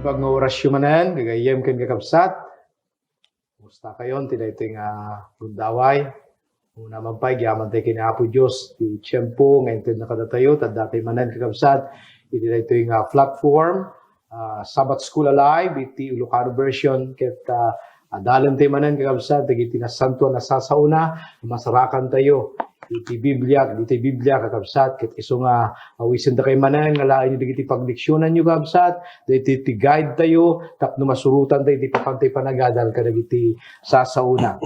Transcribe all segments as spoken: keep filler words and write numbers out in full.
Pag nga orasyo manen, gagayyem ken kakabsat, kumusta kayon ti daytoy nga gundaway? Una man pay, agyaman tayo ken Apo Dios ti tiempo nga intedna kadatayo, ta adda tayo manen, kakabsat, iti daytoy nga platform, ah, Sabbath School Alive, iti Ilocano version, ket, ah, adalen tayo manen, kakabsat, dagiti nasantoan a sasaona, masarakan tayo iti Biblia, ditoy Biblia, kakabsat, ket isu nga awisenda kayo manen nga laenyo dagiti pagleksionanyo, kakabsat, daytoy ti guide tayo tapno masurotan tayo iti papan tayo panagadal kadagiti sasaona.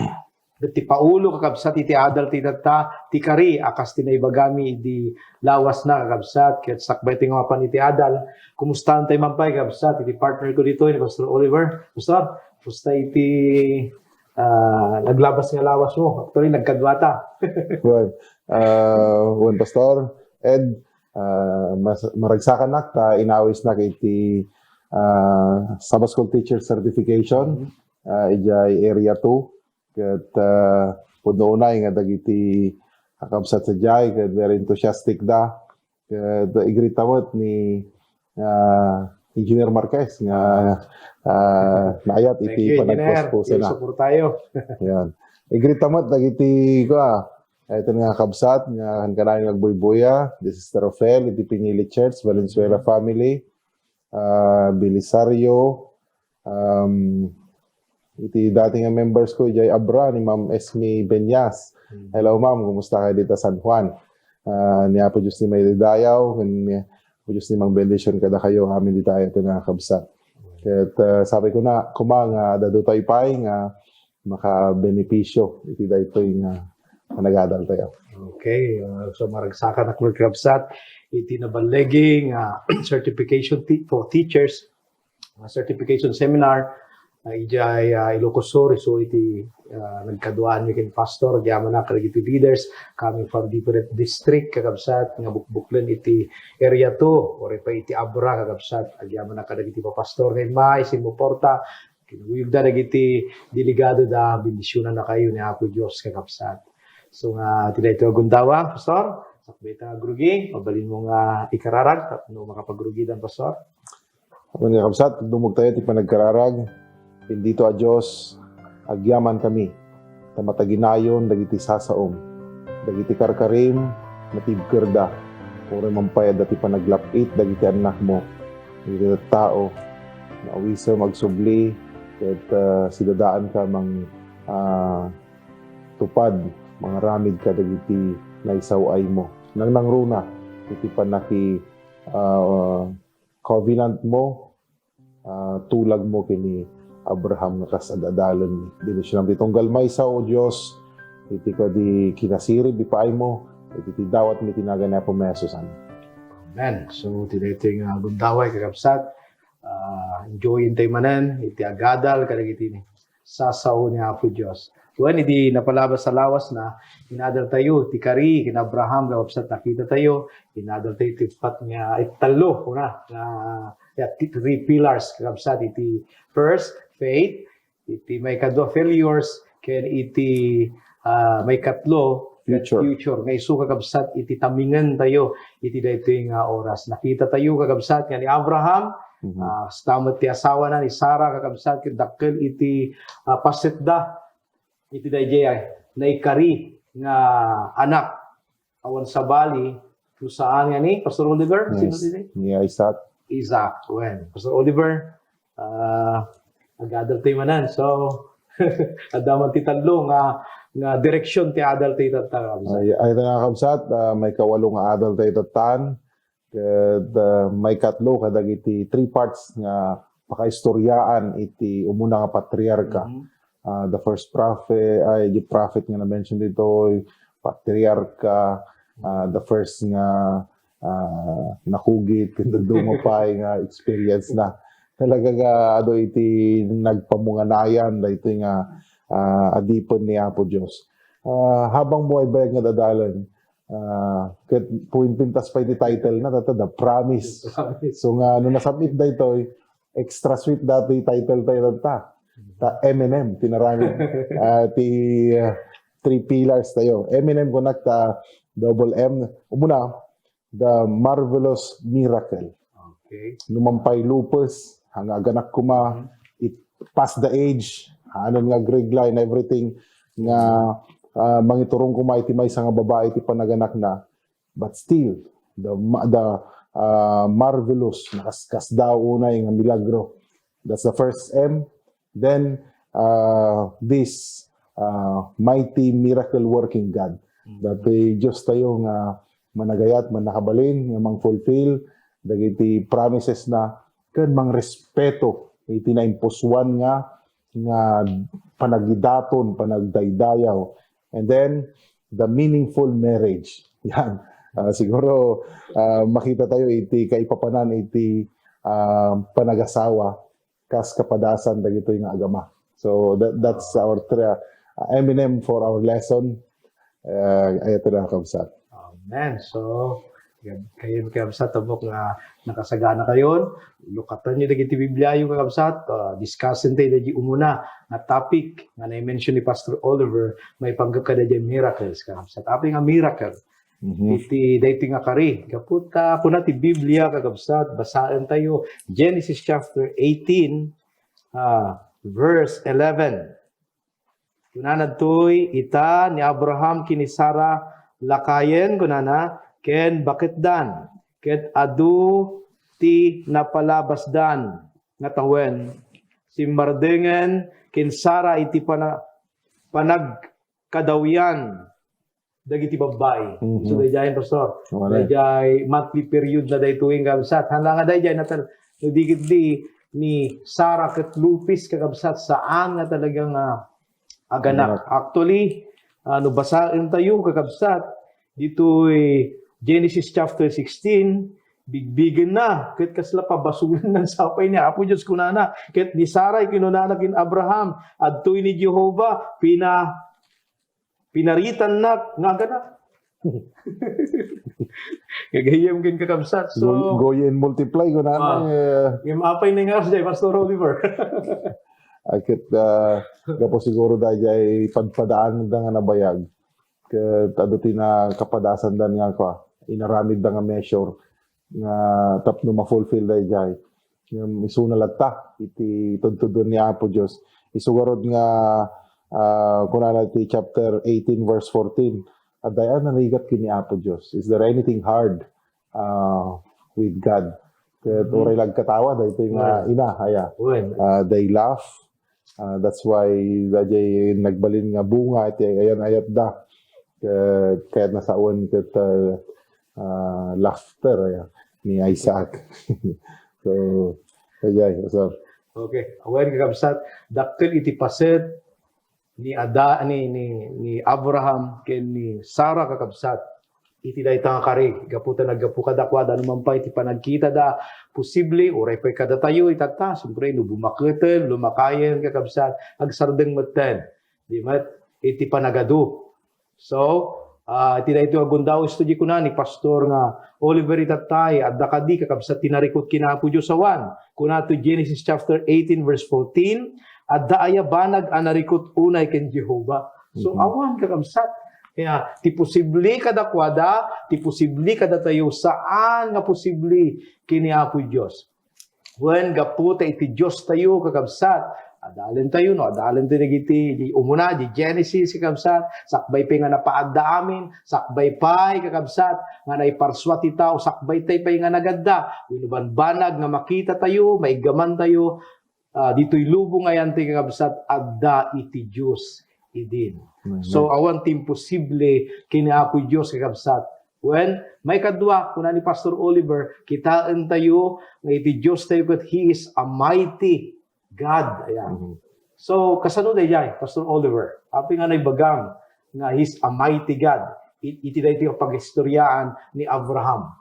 Ket ti paulo, kakabsat, iti adal ti tatta, ti kari a kas ti naibagami idi lawasna, kakabsat, ket sakbay tayo nga mapan iti adal. Kumustaen tayo man pay, kakabsat, iti partner ko ditoy ni Pastor Oliver. Pastor, kumusta iti, ah, naglabas nga lawas mo? Actually, nagkaduata. Well, ah, wen, Pastor Ed, ah, mas-, maragsakanak ta inawisnak iti, ah, Sabbath School Teacher Certification, ah, idiay Area two. Ket, ah, pudno unay nga dagiti kakabsat sadiay ket very enthusiastic da. Ket igreet ta met ni, ah, Engineer Marquez nga, ah, naayat iti panagpuspusna. Suportayo. Yan. Igreet ta met dagiti, kua, iti nga kakabsat nga kankanayon nga agbuybuya, the Sister Ofel, iti Pinili Church, Valenzuela family, ah, Belisario, um, iti dati nga members ko, idiay Abra, ni Ma'am Esme Beñas. Mm. Hello, ma'am. Kumusta kayo dita San Juan? Ah, ni Apo Dios ti maidayaw, ni Apo Dios ti mangbendision kada kayo, amin dita iti nga kakabsat. Ket, ah, sabi ko na, kuma nga, dadu tayo pay nga makabenepisyo iti daytoy nga panagadal tayo. Okay, uh, so maragsakan a kakabsat iti naballigi nga certification ti-, for teachers, uh, certification seminar, uh, idiay, uh, Ilocos Sur, isu iti, uh, nagkaduaan mi ken Pastor, agyaman a kadagiti leaders coming from different district, kakabsat, nga bukbuklen iti Area two, uray pay iti Abra, kakabsat, agyaman a kadagiti papastor nga immay, simmuporta, kinuyogda dagiti delegado da, bendisionannakayo ni Apo Dios, kakabsat. So nga, ti daytoy a gundaway, Pastor, sakbay ta agrugi, mabalinmo nga ikararag, tapno makapagrugidan, Pastor. Amen, kakabsat, dumog tayo ti panagkararag. Bendito a Dios, agyaman kami, ta mataginayon dagiti sasaom, dagiti karkarim, natibkerda, uray man pay adda ti panaglap-it dagiti annakmo, dagiti tattao, nga awisem agsubli, ket, ah, sidadaanka mang, ah, tupad, mangaramid kadagiti naisaw-aymo. Nangnangruna iti pannaki, ah, covenant mo, ah, tulag mo ken ni Abraham nga kas ad-adalanmi. Bendisionam ti tunggal maysa, O Dios, iti kadi kinasirib ipaaymo, iti ti dawatmi ti nagan ni Apo Jesus. Amen. Amen. So, ti daytoy nga gundaway, kakabsat, ah, enjoyin tayo manen iti agadal kadagiti sasao ni Apo Dios. Wen, idi napalabas a lawasna, inadal tayo ti kari ken Abraham, kakabsat, nakita tayo, inadal tayo ti pat nga, it tallo, una, nga, ya, ti three pillars, kakabsat, iti first, faith, iti maikadua, failures, ken iti, ah, maikatlo, future. Future. Nga isu, kakabsat, iti tamingen tayo iti daytoy nga oras. Nakita tayo, kakabsat, nga ni Abraham, Mhm. ah, kasta met ti asawana ni Sarah, kakabsat, ket dakkel iti, ah, pasetda iti daydiay naikari nga anak. Awan sabali, no saan nga ni Pastor Oliver? Sino Yes. ti ni? Ni Isaac. Isaac, wen. Pastor Oliver, ah, agadal tayo manen. So, adda man ti tallo nga, nga direksyon ti adal tayo tatta, kabsat. Ay, ay, nga kabsat, ah, maikawalo nga adal tayo tattan. Ket, ah, maikatlo kadagiti three parts nga pakaistoryaan iti umuna nga patriarka. Mhm. Ah, the first prophet, ay, the prophet nga na-mention ditoy, patriarka, ah, the first nga, ah, nakugit, ken dadduma pay nga experience na. Talaga nga, adu iti nagpamunganayan, daytoy nga, ah, adipen ni Apo Dios. Ah, habang mo ay bayag nga dadalen, ah, ket puwinpintas pay ti title na, tatta, The Promise. The Promise. So nga, no nasab-it daytoy, extra sweet dati title tayo tatta. Ta M and M, tinaramid. Ah, ti, ah, three pillars tayo. M and M kunak ta double M. Umuna, The Marvelous Miracle. Okay. No man pay lupes, nga aganak koma, it past the age, haanna nga agregla and everything, nga, ah, mangiturong koma iti maysa nga babai iti panaganakna. But still, the ma-, the, ah, marvelous, nakaskasdaaw unay nga milagro. That's the first M. Then, ah, this, ah, mighty miracle working God. Mm. That ti Dios tayo nga managayat, mannakabalin, nga mang-fulfill dagiti promises na, ken mangrespeto iti naimpusuan nga, nga panagidaton, panagdaydayaw. And then, the meaningful marriage. Yan. Ah, siguro, ah, makita tayo iti kaipapanan iti, ah, panagasawa kas kapadasan dagitoy nga agama. So, that, that's our three, ah, M and M for our lesson. Ah, ayato na, kabsat. Amen. So, kayon, kabsat, amok nga nakasagana kayon. Lukatanyo dagiti Bibliayo, kakabsat. Ah, discussen tayo dagiti umuna nga topic nga na-mention ni Pastor Oliver, maipanggep kadagiti miracles, kakabsat. Apay nga miracle? Mhm. Iti daytoy nga kari. Gapu ta kuna ti Biblia, kakabsat, basaen tayo Genesis chapter eighteen, ah, verse eleven. Kunana ditoy, ita ni Abraham ken ni Sara lakayen, kunana, ken baketdan, ket adu ti napalabasdan nga tawen. Simmardengen ken Sara iti pana-, panagkadawian dagiti babbai. Mhm. So, daydiay, Pastor. Wala. Daydiay monthly period na daytoy, kakabsat. Haan nga daydiay, natal-, no di ketdi ni Sara ket lupis, kakabsat, saan nga talaga nga aganak. Aganak. Actually, ah, no basaen tayo, kakabsat, ditoy Genesis chapter sixteen, bigbigenna, ket kasla pabasolen sapay ni Apo Dios, kunana, ket ni Sara kinunana ken Abraham, adtoy ni Jehovah, pina-, pinaritannak nga aganak. Gagayyem ken, kakabsat. So, go, go ye and multiply, kunana, ah, eh. Ngem apay nga ngarud, Pastor Oliver? Ket, ah, gapu siguro daydiay padpadaanda nga nabayag. Ket adu ti nakapadasanda nga kua, inaramidda nga measure nga tapno ma-fulfill daydiay. Ngem isuna latta iti tudtuduan ni Apo Dios. Isu garud nga, ah, kunana iti chapter eighteen, verse fourteen, "Adda aya narigat ken ni Apo Dios? Is there anything hard, ah, with God?" Ket, mhm, uray la agkatawa daytoy nga, mm, ina, aya. Wen. Ah, they laugh. Ah, that's why daydiay nagbalin nga bunga iti ayan-ayatda. Ket, ket nasawen ket, ah, ah, laughter, aya, ni Isaac. So, daydiay, sir. Okay. Awan, kakabsat, dakkel iti paset ni Ada-, ni, ni, ni Abraham ken ni Sara, kakabsat, iti dayta nga kari, gapu ta naggapu kadakuada, anuman pay ti panagkitada, posible, uray pay kadatayo, itatta, siyempre, no bumaketen, lumakayen, kakabsat, agsardeng metten, di met, iti panagadu. So, ah, iti daytoy a gundawis to di kuna ni Pastor nga Oliver itattay, adda kadi, kakabsat, ti narikut ken Apo Dios? Awan. Kuna to Genesis chapter eighteen, verse fourteen, "Adda aya banag a narikut unay ken Jehovah?" So, mhm, awan, kakabsat. Kaya, ti posible kadakuada, ti posible kadatayo, saan nga posible ken ni Apo Dios. Wen, gapu ta iti Dios tayo, kakabsat, adalen tayo, no? Adalen tayo dagiti, di umuna, di Genesis, kakabsat, sakbay pay nga napaadda amin, sakbay pay, kakabsat, nga naiparsua ti tao, sakbay tay pay nga nagadda, wenno banbanag nga makita tayo, maiggaman tayo, ah, ditoy lubong nga ayan ti, kakabsat, adda iti Dios idin. Amen. So, awan ti imposible ken ni Apo Dios, kakabsat. Wen, maikadua, kuna ni Pastor Oliver, kitaen tayo nga iti Dios tayo ket He is a mighty God. Ayan. Mhm. So, kasano daydiay, Pastor Oliver? Apay nga naibagam nga He's a mighty God? I-, iti daytoy a pag-istoriaan ni Abraham.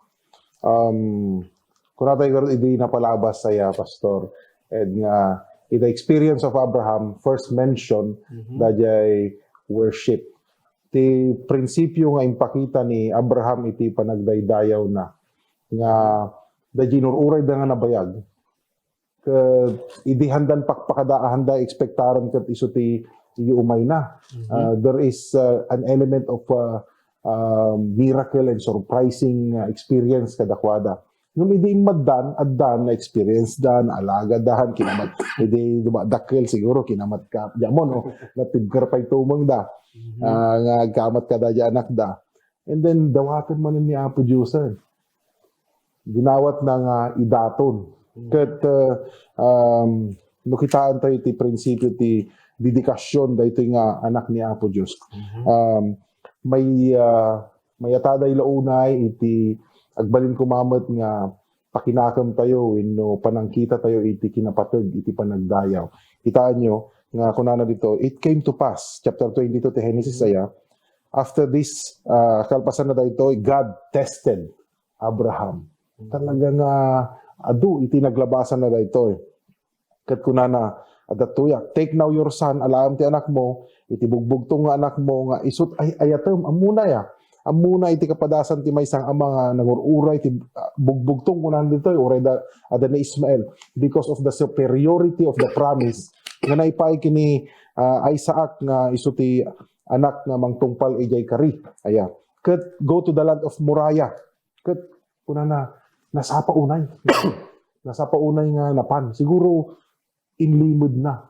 Um, kuna tayo garud idi napalabas aya, Pastor, and nga, in the experience of Abraham, first mention, mhm, daydiay worship. Ti prinsipio nga impakita ni Abraham iti panagdaydayawna nga daydiay inur-urayda nga nabayag, ket idi handan pakpakada, handa ekspektaren ket isu ti iumayna. Mhm. Uh, there is, uh, an element of, uh, uh, miracle and surprising, uh, experience kadakuada. Ngem idi immaddan, addan, na-experience da, naalagadan, kinamat, idi dumadakkel, siguro, kinamat ka, diyan mo, no? Natibker pay tumengda. Mhm. Ah, nga agkamat kada di anakda. And then, dawaten manen ni Apo Dios, eh. Dinawatna nga idaton. Mm. Ket, uh, um, no kitaentayo ti prinsipio ti dedikasyon daytoy nga anak ni Apo Dios. Mhm. Um, may, uh, mayatada ila unay iti agbalin koma met nga pakinakemtayo wenno panangkitatayo iti kinapateg iti panagdayaw. Kitaenyo nga kunana dito, "It came to pass," chapter twenty-two ti Genesis, mm, aya, after this, uh, kalpasan na daytoy, God tested Abraham. Mm. Talaga nga adu iti naglabasan na daytoy. Ket kunana, "Adda tuyak, take now your son, alaem ti anakmo, iti bugbugtong nga anakmo nga isut' ay-ayatem." Ammona ya. Ammona iti kapadasan ti maysa nga ama nga nangur-uray ti, ah, bugbugtong, kunana ditoy, uray da, adda ni Ismael, because of the superiority of the promise nga naipaay ken ni, ah, Isaac nga isu ti anak nga mangtungpal idiay kari. Aya. Ket go to the land of Moriah. Ket kunana, nasapa unay. Nasapa unay nga napan. Siguro, inlimedna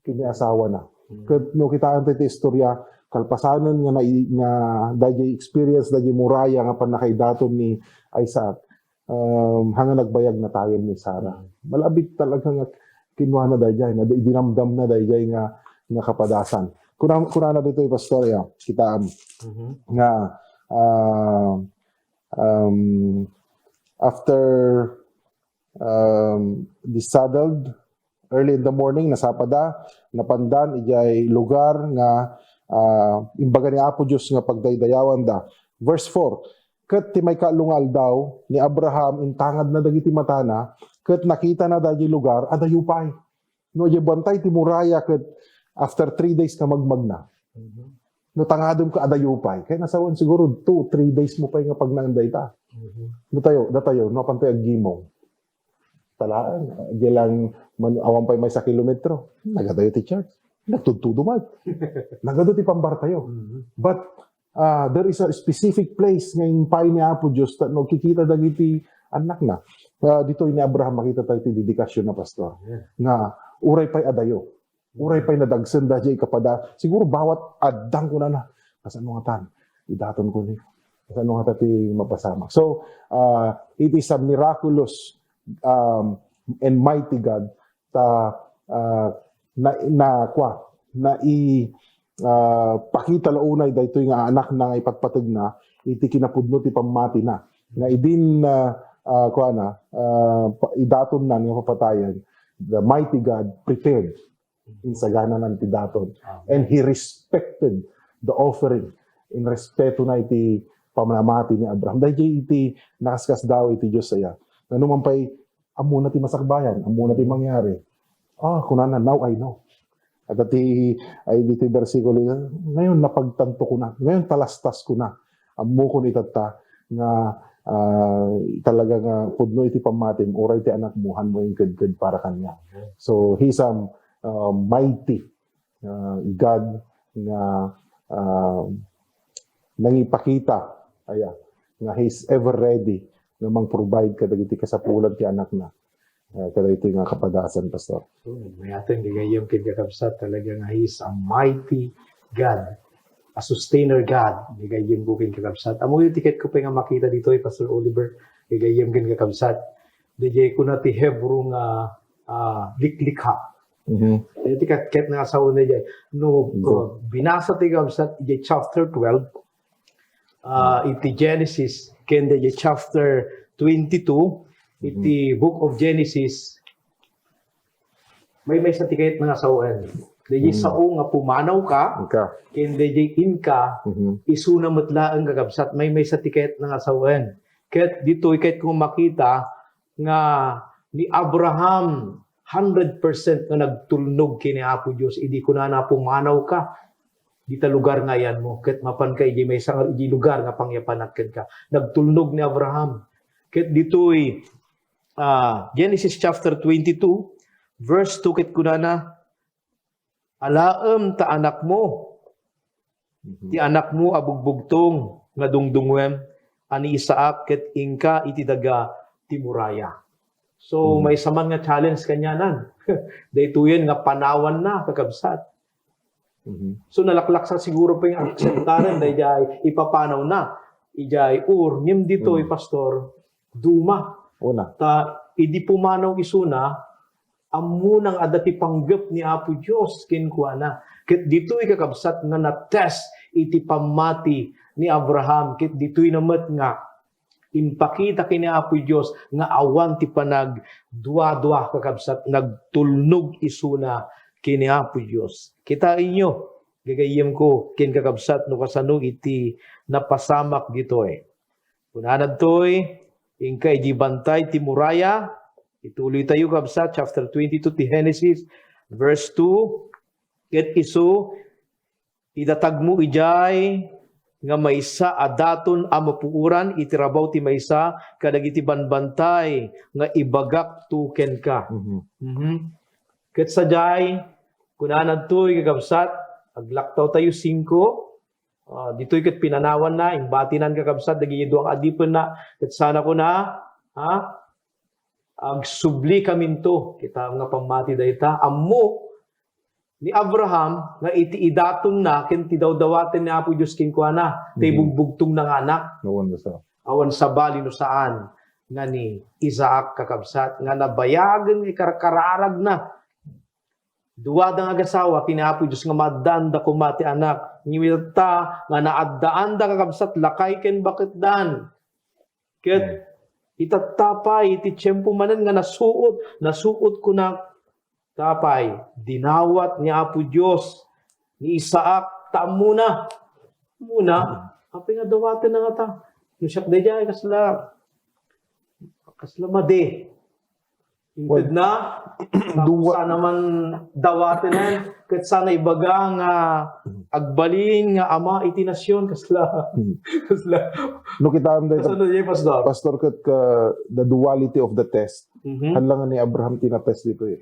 ken ni asawana. Mm. Ket no kitaentayo ti istorya, kalpasanen nga nai-, nga daydiay experience, daydiay Moriah nga pannakaidaton ni Isaac, um, hanga nagbayag natayen ni Sarah. Mm. Malabit talaga nga kinuana daydiay, na dinamdamna daydiay nga, nga kapadasan. Kuna-, kunana ditoy, Pastor, ya, kitaem, mhm, nga, ah, um, after, um, they saddled early in the morning, nasapada, napandan idiay lugar nga, ah, imbaga ni Apo Dios nga pagdaydayawanda. Verse four, "Ket ti maikatlo nga aldaw ni Abraham, intangadna dagiti matana, ket nakitana daydiay lugar a dayo pay." No, idiay bantay ti Moriah ket after three days ka magmagna. Mhm. No, tangadem ka a dayo pay. Kaya nasawan siguro two, three days mo pay nga pagnaen dayta. Mhm. Datayo, datayo, no, apan tayo aggimong. Talaen, di lang man-, awan pay maysa kilometro. Nagadayo ti church. Nagtudtudo man. Nagado ti pambartayo. Mhm. But, ah, there is a specific place nga impay ni Apo Dios ta no kikita dagiti annakna. Ah, ditoy ni Abraham, makita tayo ti dedikasyon na, Pastor. Yeah. Nga, uray pay adayo. Uray pay nadagsen da diay kapada. Siguro bawat addang kunana, "Kasano ngatan? Idaton ko ni. Kasano ngatan ti mapasamak?" So, ah, it is a miraculous, um, and mighty God ta, ah, na, na, kwa, na i-, ah, pakita la unay daytoy nga anakna nga ipatpategna iti kinapudno ti pammatina. Nga idin, ah, ah, kuana, ah, pa-, idaton na nga papatayen, the mighty God prepared insagananan ti daton. Amen. And he respected the offering. In respeto na iti pamanamati ni Abraham. Daydiay iti nakaskasdaaw iti Dios aya. Nano man pay, ammona ti masakbayan, ammona ti mangyari. Ah, kunana, "Now I know." At ti, ay, dito'y bersikulo, "Ngayon, napagtanto ko na. Ngayon, talastas ko na. Ammo ko ni tatta nga, ah, talaga nga pudno iti pammatim, uray ti anakmo, hanmo inkedked para kaniak." So, he's a, ah, mighty, ah, God nga, ah, nangipakita, aya, nga he's ever ready nga mang-provide kadagiti kasapulan ti anakna. Ah, kadagiti nga kapadasan, Pastor. So, mayat nga gagayyem ken kakabsat, talaga nga he's a mighty God, a sustainer God, gagayyem ko ken kakabsat. Ammoyo ti ketko pay nga makita ditoy, Pastor Oliver, gagayyem ken kakabsat. Daydiay kuna ti Hebrew nga, ah, liklikha. Mhm. Daydiay ti ket-, ket nga asawen daydiay. No, binasa ti kakabsat, daydiay chapter twelve, ah, iti Genesis, ken daydiay chapter twenty-two, iti Book of Genesis, maymaysa ti kayatna nga sawen. Daydiay sao nga pumanaw ka, ken daydiay inka, isuna met laeng, kakabsat, maymaysa ti kayatna nga sawen. Ket ditoy, ket kung makita nga ni Abraham, hundred percent nga nagtulnog ken ni Apo Dios, idi kunana, "Pumanaw ka dita lugar nga ayanmo, ket mapan ka idi maysa nga, idi lugar nga pangyapanak kenka." Nagtulnog ni Abraham. Ket ditoy, ah, Genesis chapter twenty-two, verse two, ket kunana, "Alaem ta anakmo, ti anakmo a bugbugtong nga dungdunguem a ni Isaac, ket inka iti daga ti Moriah. So, Mm. maysa man nga challenge kanianan. Daytoyen nga panawanna, kakabsat. Mhm. So, nalaklaksa siguro pay nga akseptaren daydiay ipapanawna idiay Ur. Ngem ditoy, Mm. Pastor, duma. Una. Ta, idi pumanaw isuna, ammona nga adda ti panggep ni Apo Dios kenkuana. Ket ditoy, kakabsat, nga na-test iti pammati ni Abraham. Ket ditoy na met nga impakita ken ni Apo Dios nga awan ti panagduadua, kakabsat, nagtulnog isuna ken ni Apo Dios. Kitaenyo, gagayyemko ken kakabsat, no kasano iti napasamak ditoy. Kunana ditoy, inka idi bantay ti Moriah, ituloytayo, kabsat, chapter twenty-two ti Genesis, verse two, ket isu, idatagmo idiay nga maysa a daton a mapuoran iti rabaw ti maysa kadagiti banbantay nga ibagakto kenka. Mhm. Mhm. Ket sadiay, kunana ditoy, kakabsat, aglaktawtayo singko, ah, ditoy ket pinanawanna, imbatinan, kakabsat, dagiti dua nga adipenna, ket sana kuna, ha? Agsubli kaminto, kita nga pammati dayta. Ammo ni Abraham nga iti idatonna ken ti dawdawaten ni Apo Dios kenkuana, ta Mm. ibugbugtongna nga anak. Awan sa. Awan sabali no saan nga ni Isaac, kakabsat, nga nabayagen nga ikarkararagna. Duada nga agasawa ken ni Apo Dios nga maaddaanda koma ti anak. Ngem ita nga naaddaanda, kakabsat, lakay ken baketdan. Ket Hmm. itatta pay iti tiempo manen nga nasuot, nasuot kunak, ta pay dinawat ni Apo Dios ni Isaac, ta ammona. Ammona, Hmm. apay nga dawatenna ngata? No siak daydiay, kasla, kasla madi. Well, intedna, tapos dua- sana man dawatenen, ket sana ibaga nga agbalin nga ama iti nasion, kasla, Hmm. kasla. No kitaem dayta, Kasano diay, Pastor? Pastor, ket ka, the duality of the test. Mhm. Haan lang ni Abraham ti na-test ditoy.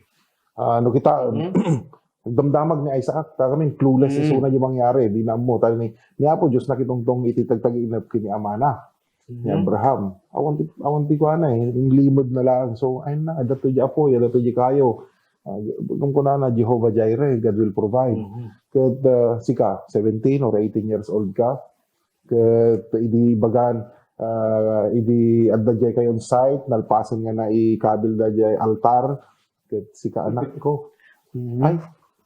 Ah, no kitaem, Mhm. nagdamdamag ni Isaac, ta kami, clueless Mm. isuna diay mangyari, dina ammo. Ta ni, ni Apo Dios nakitungtong iti tagtaginep ken ni amana, ni Mhm. Abraham. Awan ti, awan ti kuana, eh, inlimedna lang. So, ay na, adda to diay apoy, adda to diay kayo. Ah, kunkunana, Jehovah Jireh, God will provide. Mhm. Ket, ah, sika, seventeen or eighteen years old ka, ket idi ibagan, ah, idi adda diay kayo on site, nalpasen nga naikabilda diay altar, ket sika, anakko. Mhm. Ay,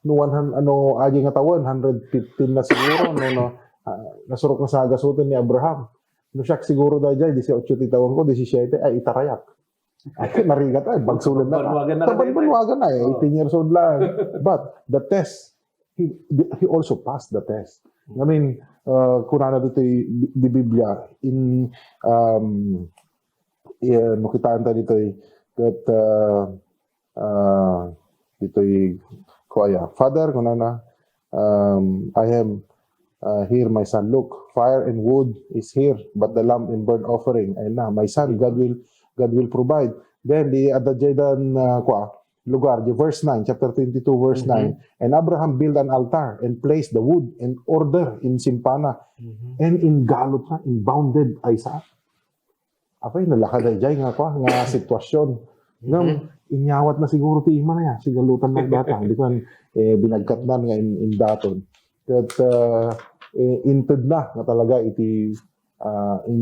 no one hun-, ano, adi nga tawen, hundred fifteen na siguro, no, no, ah, nasurok na sa agasoten ni Abraham. No siak siguro daydiay, dieciocho ti tawenko, disisiete, ay, itarayak. Ay, narigat, ay, bagsulan na. Banwagan na. Taban rin, eh. Banwagan na, eh, Oo. eighteen years old lang. But the test, he, he also passed the test. I mean, uh, kunana ditoy di Biblia, in, um, eh, no kitaen ta ditoy, that, uh, uh, ditoy, kuaya, Father, kunana, um, I am, uh, here, my son. Look, fire and wood is here, but the lamb and burnt offering, ayun na, my son, God will, God will provide. Then, di adda diay dan, uh, kua, lugar, di verse nine, chapter twenty-two, verse Mhm. nine, "And Abraham built an altar and placed the wood and order in simpana, Mhm. and ingalot na, inbounded Isaac." Apay, nalaka daydiay nga, kua, nga sitwasyon. Ngem, Mhm. inyawat na siguro ti ima na ya, sigalutan na data. Di kan, eh, binagkatnan nga in-, indaton. Ket, uh, eh, intedna nga talaga iti, uh, in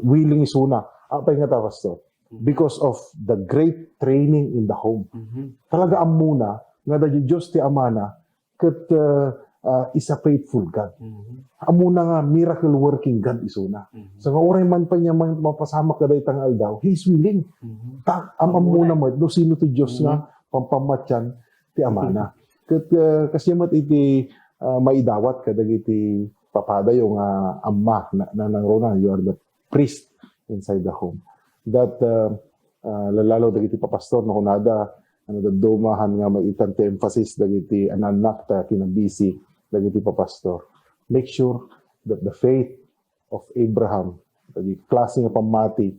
willing isuna. Apay nga ta, Pastor? Mhm. Because of the great training in the home. Mhm. Talaga ammona nga daydiay Dios ti amana, ket, uh, uh, is a faithful God. Mhm. Ammona nga miracle working God isuna. Mhm. So, nga uray man pay niya ma-, mapasamak kadayta nga aldaw, He is willing. Mhm. Ta, am-, ammona met no sino ti Dios nga Mhm. pampamatian ti amana. Mhm. Ket, uh, kasdiay met iti, uh, maidawat kadagiti papadayo nga amma, na, na, nangruna, you are the priest inside the home. That, uh, uh, lalo dagiti papastor, no, kunada, ano, dadduma han nga maitan ti emphasis dagiti annak ta kinabisi dagiti papastor. Make sure that the faith of Abraham, dagiti klase nga pammati,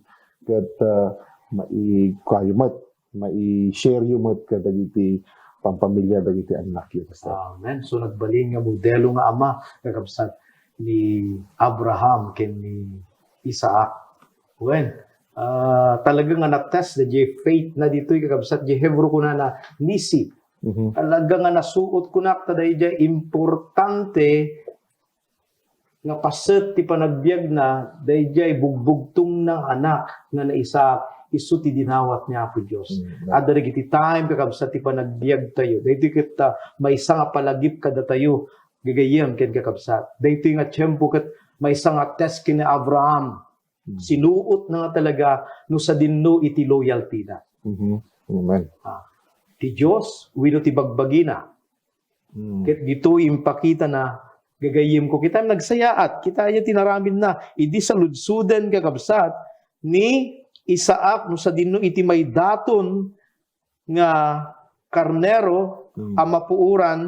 ket, uh, mai-, kayo met, mai-share yo met kadagiti pampamilya dagiti annakyo, Pastor. Amen. So, nagbalin nga modelo nga ama, kakabsat, ni Abraham ken ni Isaac. Wen, Ah, talaga nga na-test daydiay faith na ditoy, kakabsat, di Hebreo kunana, nisi. Mhm. Talaga nga nasuot kunak ta daydiay importante nga paset ti panagbiagna, daydiay bugbugtongna nga anak nga ni Isaac, isu ti dinawat ni Apo Dios. Mm, right. Adda dagiti time, kakabsat, ti panagbiagtayo. Daytoy ket, ah, maysa nga palagip kadatayo, gagayyem ken kakabsat. Daytoy nga tiempo ket maysa nga test ken ni Abraham. Mm. Sinuot na nga talaga no sadinno iti loyalty na. Mhm. Amen. Ah, ti Dios, wenno ti bagbagina. Mm. Ket ditoy impakitana, gagayyemko, kita nagsayaat, kita aya ti naramidna, idi saludsoden, kakabsat, ni Isaac, no sadinno iti maidaton nga karnero Mm. a mapuoran,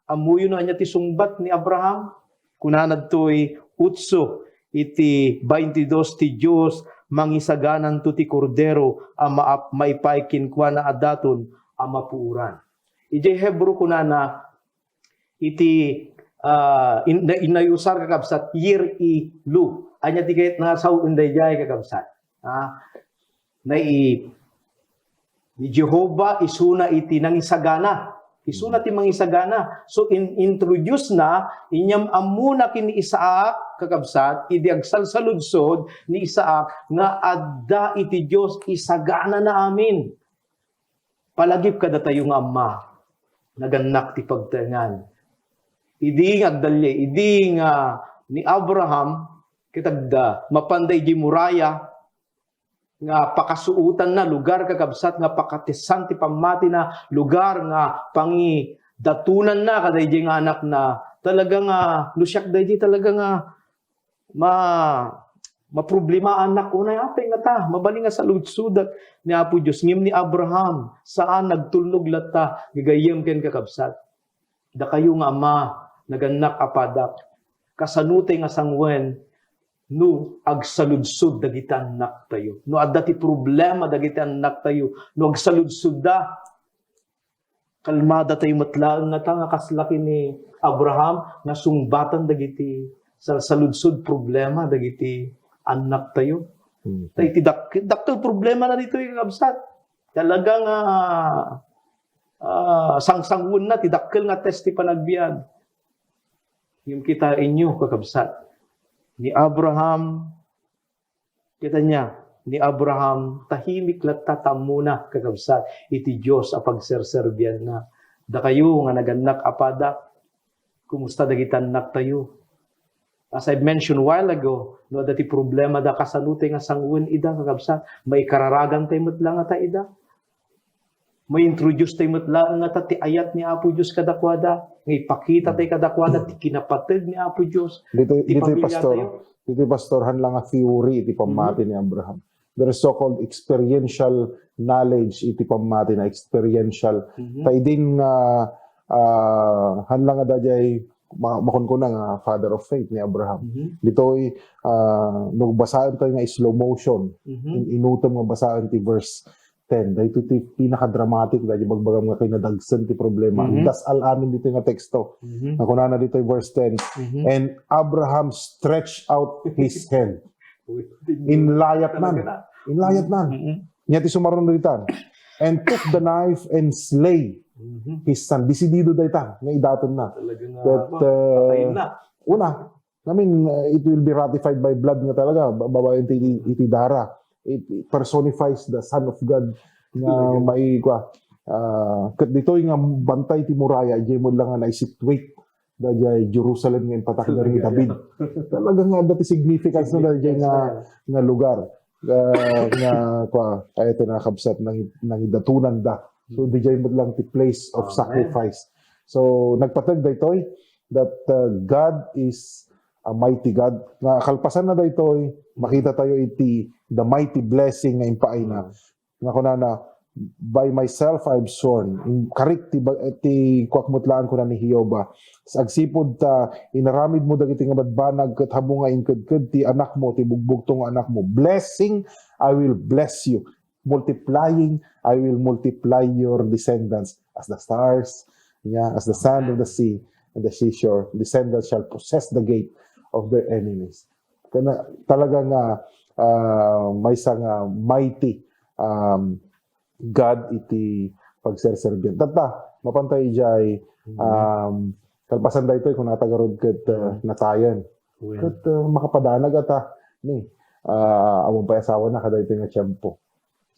ammoyo no ania ti sungbat ni Abraham? Kunana ditoy otso iti baintidos, ti Dios mangisagananto ti kordero a maap-, maipaay kenkuana a daton a mapuoran. Idiay Hebreo kunana, iti, ah, in-, na-, inayusar, kakabsat, yir-i lu. Ania ti kayat nga sao-en daydiay, kakabsat? Ah, nai-, ni Jehovah isuna iti nangisagana. Isuna ti mangisagana. So, in-, introduce na, inyam-ammona ken ni Isaac, kakabsat, idi agsalsaludsod ni Isaac nga adda iti Dios, isaganana amin. Palagip kadatayo nga Ama, nagannak ti pagtaengan. Idi nga agdalliay, idi nga ni Abraham, ket adda, mapanda idiay muraya, nga pakasuotanna, lugar, kakabsat, nga pakatesan ti pammatina, lugar nga pangidatonanna kadaydiay nga anakna. Talaga nga, no siak daydiay, talaga nga, ma-, maproblemaannak, unay, apay ngata, mabalin nga saludsodak ni Apo Dios, ngem ni Abraham, saan, nagtulnog latta, gagayyem ken kakabsat. Dakayo nga ama, nagannak a padak, kasanoten nga sanguen no agsaludsod dagiti annaktayo? No adda ti problema dagiti annaktayo, no agsaludsodda, kalmadatayo met laeng ngata nga kasla ken ni Abraham nga sungbatan dagiti salsaludsod problema dagiti annaktayo. Mm. Ta iti dak-, dakkel problema na ditoy, kakabsat. Talaga nga, ah, sangsanguenna ti dakkel nga test ti panagbiag. Ngem kitaenyo, kakabsat, ni Abraham, kita niya, ni Abraham, tahimik latta ta ammona, kakabsat, iti Dios a pagserserbianna. Dakayo nga nagannak a padak, kumusta dagiti annaktayo? As I mentioned while ago, no adda ti problemada, kasanoten nga sanguen ida, kakabsat? Maikararagantay met la ngata ida? Mai-introduce tay met laeng ngata ti ayat ni Apo Dios kadakuada, nga ipakita tay kadakuada ti kinapateg ni Apo Dios, Dito, ti dito, pamilya Pastor, tayo. Dito, Pastor, han lang a theory iti pammati Mhm. ni Abraham. There is so-called experiential knowledge iti pammati na, experiential. Mhm. Ta idin nga, ah, han lang a daydiay ma-, makunkuna nga father of faith ni Abraham. Mhm. Ditoy, ah, no basaentayo nga slow motion, Mhm. in-, inutom nga basaen ti verse ten. Daytoy ti pinakadramatic, daytoy bagbagam nga kinadagsen ti problema. Mhm. Dasal amin ditoy nga teksto. Mhm. Nga kunana ditoy verse ten, Mhm. "And Abraham stretched out his hand." Uy, Inlayatnan. Talaga na. Inlayatnan. Mhm. Nia ti sumaruno ditan. "And took the knife and slay Mhm. his son." Desidido dayta nga idaton na. Talaga nga, But, ano, uh, patayin na. Una, I mean, uh, it will be ratified by blood nga talaga, ba-, babaen ti, iti, iti dara. It personifies the Son of God nga Talaga. mai-, kua, ah, ket ditoy nga bantay ti muraya, idiay met la nga naisituate daydiay Jerusalem nga impatakder ni Talaga. David. Talaga nga adda ti significance na daydiay nga, Significance na. nga lugar. Ah, nga, kua, ay, iti nakabsat, nang-, nangidatonanda. So, Hmm. didiay met lang ti place of Amen. sacrifice. So, nagpateg daytoy that, uh, God is a mighty God. Nga kalpasan na daytoy, makita tayo iti the mighty blessing nga impaayna. Hmm. Nga kunana, "By myself I've sworn." In-, karik ti ba-, ti kuak met laeng, kuna ni Jehovah. Agsipud ta inaramidmo dagiti nga badbanag ket habu nga inkedked ti anakmo, ti bugbugtong nga anakmo. "Blessing, I will bless you. Multiplying, I will multiply your descendants as the stars, yeah, as the sand of the sea and the seashore. Descendants shall possess the gate of their enemies." Kana, talaga nga, ah, maysa nga mighty, um, God iti pagserserbian. Tatta, mapan tayo idiay, um, kalpasan daytoy, kunata garud ket, uh, natayen. Ket, uh, makapadanag ata ni, uh, awan pay asawana kadaytoy nga tiempo.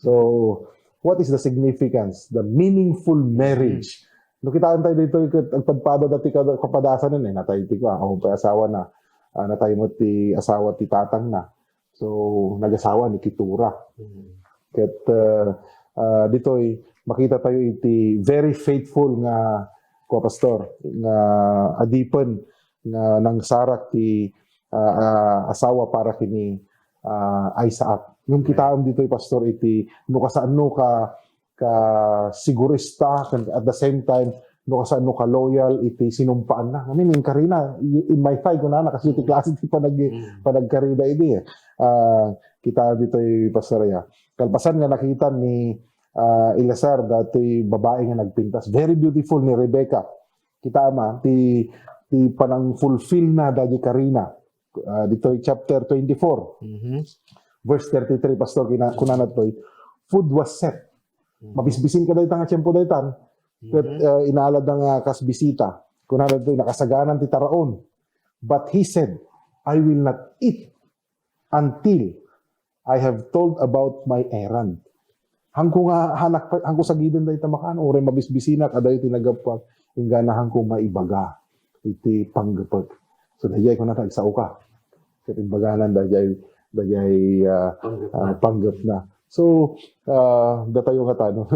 So, what is the significance, the meaningful marriage? No kitaen tayo daytoy ket agpadpada dati kad-, kapadasan, eh, natay ti kua, awan pay asawana, ah, natay met ti asawa ti tatangna. So, nagasawa ni Keturah. Ket, uh, uh, ditoy, makita tayo iti very faithful nga, kua, pastor, nga adipen nga nangsarak ti, uh, uh, asawa para kini, uh, Isaac. Ngem kitaem ditoy, pastor, iti no kasano ka, ka sigurista, ken at the same time, no kasano ka loyal iti sinumpaanna. I mean, inkarina, in my thigh, kunana, kasi iti klase ti panag-, panagkarina idi, eh. Ah, kita ditoy, pastor, ya. Kalpasan nga nakita ni, ah, Eleazar, datoy babae nga nagpintas. Very beautiful ni Rebecca. Kita ama, ti, ti panang-fulfill na dagiti karina. Ah, ditoy chapter twenty-four, verse thirty-three, pastor, kina-, kunana toy, "Food was set." Mabisbisin ka dayta nga tiempo daytan. Ket, ah, inalada nga kas bisita. Kunana toy, nakasaganan ti taraon. But he said, "I will not eat until I have told about my errand." Hanko nga, hanak pa, hanko sagiden dayta makan, uray mabisbisinak, adayo ti naggapuak, inggana hanko maibaga iti panggepek. So, daydiay kunana, "Agsao ka." Ket imbaganan daydiay, daydiay, ah, ah, panggepna. So, ah, datayo nga tano,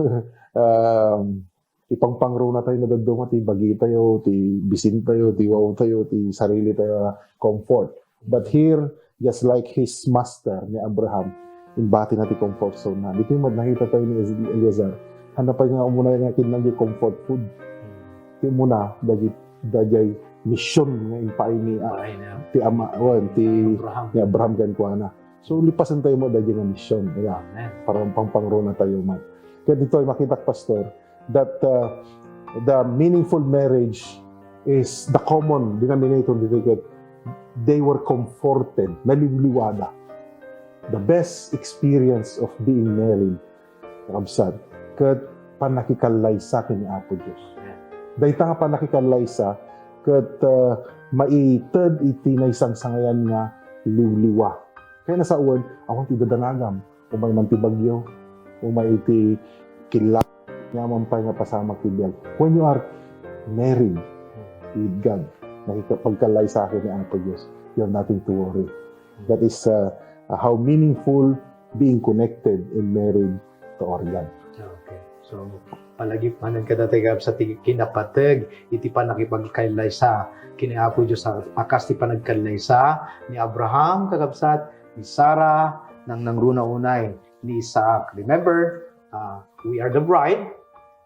um, ipangpangruna tayo nga dadduma ti bagitayo, ti bisintayo, ti wawtayo, ti sarilitayo a comfort. But here, just like his master ni Abraham, imbatina ti comfort zone na. Ditoy met nakita tayo ni Eleazar. Hanna pay nga umuna nga kinna ti comfort food. Ti umuna, dagi-, daydiay mission nga impaay ni, ah, ti ama, wen, ti Abraham. Ni Abraham kenkuana. So, lipasen tayo met daydiay nga mission. Kaya, para pangpangruna tayo met. Kaya ditoy, makitak, pastor, that, uh, the meaningful marriage is the common denominator dito ket they were comforted, naliwliwada. The best experience of being married, kakabsat, ket pannakikallaysa ken ni Apo Dios. Dayta nga pannakikallaysa ket, uh, maited iti naisangsangayan nga liwliwa. Kaya nasawen, awan ti dadanagam. Umay man ti bagyo, umay iti killa, ania man pay nga pasamak ti biag. When you are married with God, nakikipagkallaysa ken ni Apo Dios, you have nothing to worry. That is, uh, how meaningful being connected in married to our God. Okay. So, palagip manen kadatayo, kakabsat, ti kinapateg iti pannakipagkallaysa ken ni Apo Dios a, a kas ti panagkallaysa ni Abraham, kakabsat, ni Sarah, nangnangruna unay ni Isaac. Remember, ah, we are the bride.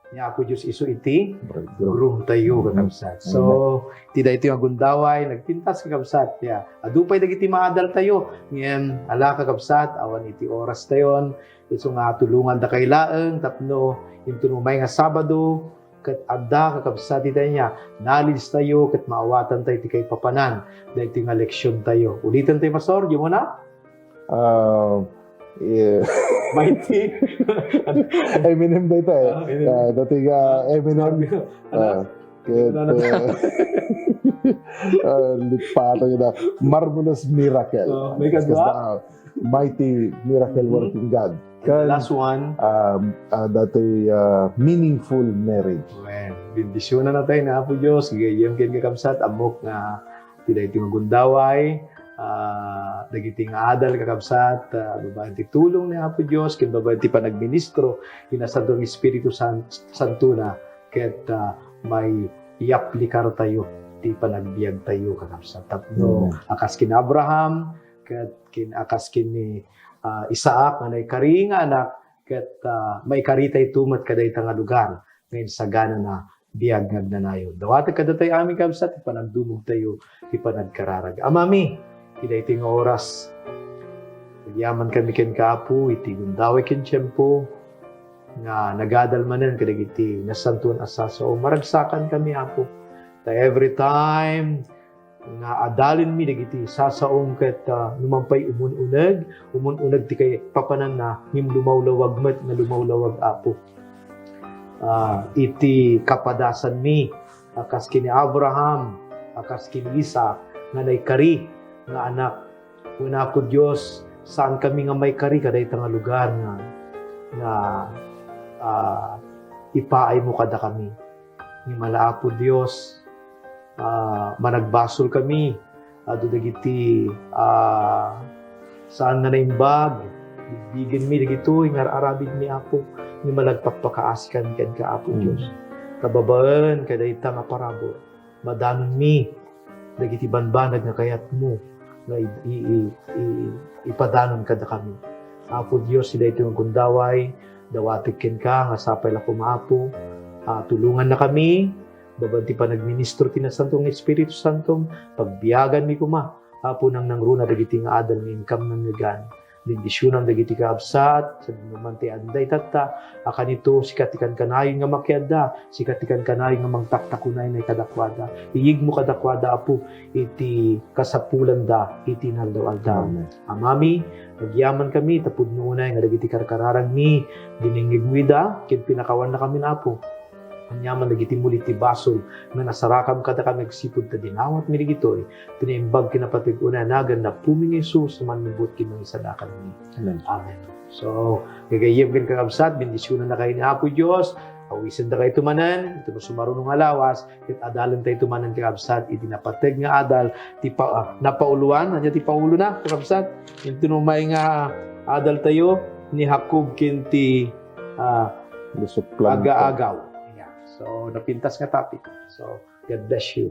Ni Apo Dios isu iti bridegroom tayo, kakabsat. So, ti daytoy nga gundaway, nagpintas, kakabsat. Ya, adu pay dagiti maadal tayo. Ngem, ala, kakabsat, awan iti oras tayon. Isu nga tulongandakay laeng tapno inton umay nga Sabado, ket adda, kakabsat, iti ania, knowledge tayo ket maawatan tayo ti kaipapanan daytoy nga leksion tayo. Uliten tayo, Pastor, di mo na? Ah, yeah. Mighty. Eminem dayta, eh. Ah, Eminem. Ah, dati nga Eminem. Ano? Ah, ket, ano? Eh, ah, lipatan yun na. Marvelous miracle. Oh, may kadua? Kas-, kas-, ah, mighty miracle working God. And the last one. Um, ah, dati, ah, meaningful marriage. Well, bendisyonannatayo ni Apo Dios. Gagayyem ken, kakabsat, ammok nga ti daytoy nga gundaway, ah, dagiti nga adal, kakabsat, ah, babaen ti tulong ni Apo Dios, ken babaen ti panagministro ni Nasanto nga Espiritu San-, Santona, ket, ah, maiaplikartayo ti panagbiagtayo, kakabsat. Tapno, a kas ken Abraham, ket ken, a kas ken ni, ah, Isaac nga naikari nga anak, ket, ah, maikaritayto met kadayta nga lugar nga insaganana biag nga agnanayon. Dawatek kadatayo amin, kabsat, ti panagdumogtayo ti panagkararag. Amami, iti daytoy nga oras, agyamankami kenka, Apo, iti gundaway ken tiempo nga nagadal manen kadagiti nasantoan a sasao. Maragsakankami, Apo, ta every time nga adalenmi dagiti sasaom ket, ah, numan pay umun-uneg, umun-uneg ti kay papananna, ngem lumawlawag met nga lumawlawag, Apo. Ah, iti kapadasanmi, a kas ken ni Abraham, a kas ken ni Isaac, nga naikari nga anak. Wen, Apo Dios, saan kami nga maikari kadayta nga lugar nga, nga, ah, ipaaymo kadakami. Ngem ala, Apo Dios, ah, managbasol kami. Adu dagiti, ah, saan nga naimbag. Bigbigenmi dagitoy nga ar-arabidmi, Apo. Ngem ala, agpakpakaasikan kenka, Apo Dios. Ta babaen kadayta nga parabur, madanonmi dagiti banbanag nga kayatmo nga i-, i-, i-, i-, ipadanon kadakami. Apo Dios, iti daytoy nga gundaway, dawatek kenka nga sapay la koma, Apo, a tulongannakami, babaen ti panagministro ti Nasanto nga Espiritu Santo, pagbiaganmi koma, Apo, nangnangruna dagiti nga adal nga inkam nangngegan. Bendisionam dagiti kakabsat, sadino man ti adda itatta, a kanito, sika ti kankanayon nga makiadda, sika ti kankanayon nga mangtaktakunay kadakuada. Iyigmo kadakuada, Apo, iti kasapulanda iti inaldaw-aldaw. Amen. Amami, agyamankami, ta pudno unay nga dagiti karkararagmi, dinengngegmo ida, ken pinakawanna kami, Apo. Aniaman dagiti muli ti basol nga nasarakam kadakami agsipud ta dinawatmi dagitoy, ti naimbag ken napateg unay a nagan ni Apomi nga Jesus a Mannubbot ken Mangisalakanmi. Amen. Amen. So, gagayyem ken kakabsat, bendisionannakayo ni Apo Dios, awisendakayo manen, iti sumaruno nga lawas, ket adalentayo manen kakabsat, iti napateg nga adal, ti pa-, ah, napauloan, ania ti paulona, kakabsat? Iti numay nga adaltayo, ni Jacob ken ti, ah, Lusot planto. Aga-agaw. Yeah. So, napintas nga topic. So, God bless you.